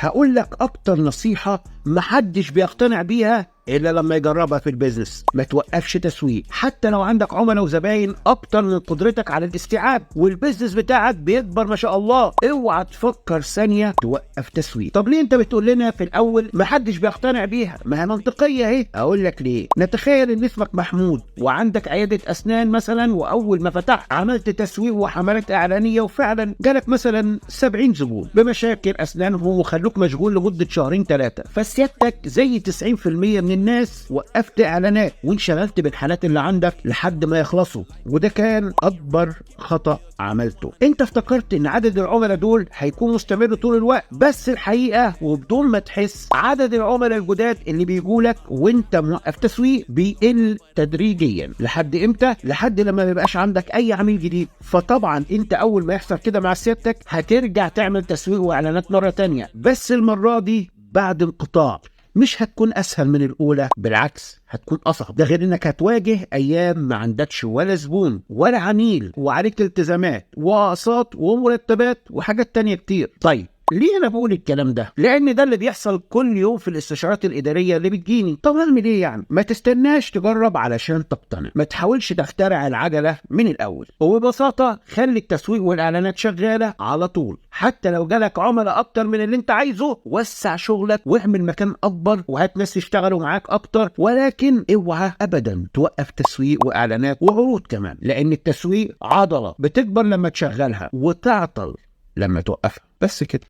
هقول لك اكتر نصيحة محدش بيقتنع بيها الا لما يجربها في ال business: ما توقفش تسويق حتى لو عندك عملاء وزباين اكتر من قدرتك على الاستيعاب وال business بتاعك بيكبر ما شاء الله، اوعى تفكر ثانية توقف تسويق. طب ليه انت بتقول لنا في الاول ما حدش بيقتنع بيها؟ ما هي منطقية اهي. اقول لك ليه. نتخيل ان اسمك محمود وعندك عيادة اسنان مثلا، واول ما فتحت عملت تسويق وحملات اعلانية، وفعلا جالك مثلا 70 زبون بمشاكل اسنانهم وخلوك مشغول لمدة شهرين ثلاثة. فسيادتك زي 90% من الناس وقفت اعلانات وانشغلت بالحالات اللي عندك لحد ما يخلصوا، وده كان اكبر خطأ عملته. انت افتكرت ان عدد العملاء دول هيكون مستمر طول الوقت، بس الحقيقة وبدون ما تحس عدد العملاء الجداد اللي بيجولك وانت موقف تسويق بيقل تدريجيا. لحد امتى؟ لحد لما ما يبقاش عندك اي عميل جديد. فطبعا انت اول ما يحصل كده مع سيادتك هترجع تعمل تسويق واعلانات مرة تانية، بس المرة دي بعد انقطاع. مش هتكون اسهل من الاولى، بالعكس هتكون اصعب. ده غير انك هتواجه ايام ما عندكش ولا زبون ولا عميل، وعليك التزامات واقساط ومرتبات وحاجات تانية كتير. طيب ليه انا بقول الكلام ده؟ لان ده اللي بيحصل كل يوم في الاستشارات الادارية اللي بتجيني. طب اعمل ايه يعني؟ ما تستناش تجرب علشان تقتنع، ما تحاولش تخترع العجلة من الاول، وببساطة خلي التسويق والاعلانات شغالة على طول. حتى لو جالك عملاء اكتر من اللي انت عايزه، وسع شغلك واعمل مكان اكبر وهات ناس يشتغلوا معاك اكتر، ولكن اوعى ابدا توقف تسويق واعلانات وعروض كمان، لان التسويق عضلة بتكبر لما تشغلها وتعطل لما توقفها. بس كده.